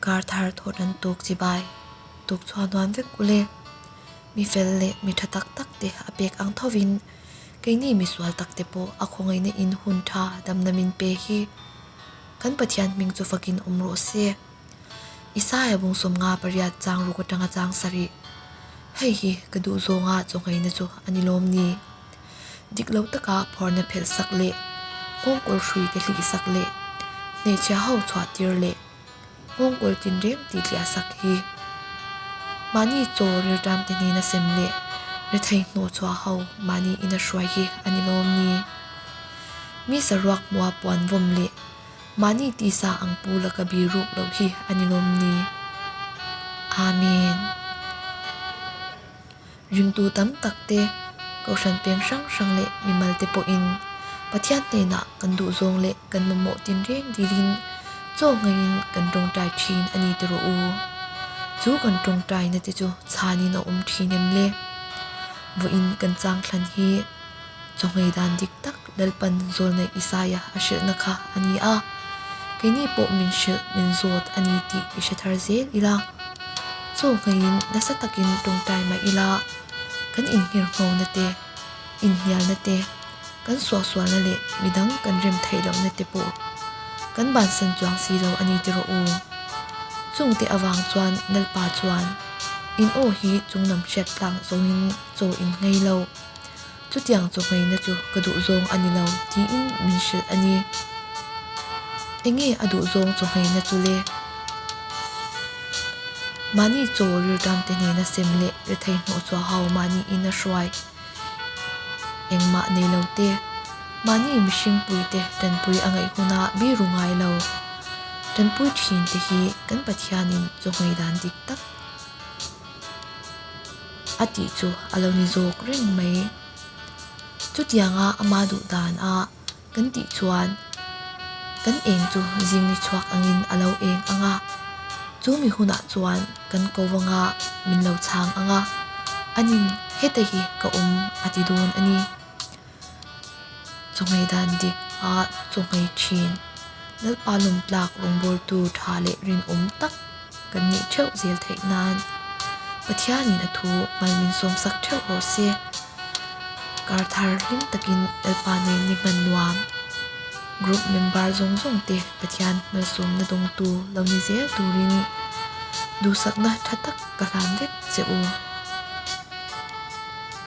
Kar thar thawt an tuk chibai tuk chhuah nuam vek ule. Mi fel leh mi tha tak tak te a pek ang thovin keini misual tak te pawh a khawngaihna in hun tha damna min pe hi kan Pathian hming chu fakin awm rawh se. Isaiah bung 58 chang ruk atanga chang sarih. Hei hi ka duh zawnga chawngaihna chu a ni lawm ni? Dik lo taka phawrhna phelh sak leh nghawngkawl hrui te hlih sak leh hmeichhia ho chhuah tir leh nghawngkawl tinreng tih tliah sak hi mahni chaw rilṭam te hnena sem leh rethei hnawh chhuah ho mahni ina hruai hi a ni lawm ni? Mi saruak hmua puan vawm leh Mahni tisa ang pu laka bi ruk loh hi a ni lawm ni? Amen. Ringtu tam tak te, Kohhran peng hrang hrang leh mimal te pawhin Pathian hnenah kan duhzawng leh kan mamawh tinreng dilin chaw ngaiin kan tawngtai thin a ni ti rawh u. Chu kan tawngtaina te chu chhanin a awm thin em le? Vawiin kan changthlan hi Chawhmei dan dik tak Lalpan Zawlnei Isaia a hrilhna kha a ni a, keini pawh min hrilh min zawt a ni tih i hre thar zel ila. Chawhmeiin nasa takin tawngtai mah ila, kan inngirhngona te, inhnialna te, kan suahsualna leh midang kan rem theih lohna te pawh kan bansan chuang si lo a ni ti rawh u. Chungte avang chuan Lalpa chuan in aw hi chunglam hriat tlang zawngin chaw in nghei lo. Chutiang chawhmehna chu ka duh zawng a ni lo tiin min hrilh a ni. Enge a duh zawng chawhmehna chu le? Mahni chaw rilṭamte hnena sem leh rethei hnawh chhuah ho mahni in a hruai. Engmah nei lo te, mahni mihring puite ṭanpui a ngaih huna biru ngai lo. Ṭanpui ṭhin te hi kan Pathianin chawhmeh dan dik tak. A tih chu a lo ni zawk reng mai. Chutianga ama duh dan a kan tih chuan kan eng chu zing ni chhuak angin a lo eng ang a, chu mi hunah chuan kan ko anga min lo chhang ang a, anin heta hi ka awm a ti dawn a ni. Chawhmeh dan dik a chawhmeh thin. Lalpa lawmtlak rawngbawltu tha leh rinawm tak kan nih theuh zel theih nan Pathianin a thu hmal min sawmsak theuh rawh se. Kar thar hlim takin Lalpa nen ni hman nuam. Group member zawng zawng te Pathian hmalsawmna dawngtu lo ni zel turin duhsakna tha tak ka hlan vek che u.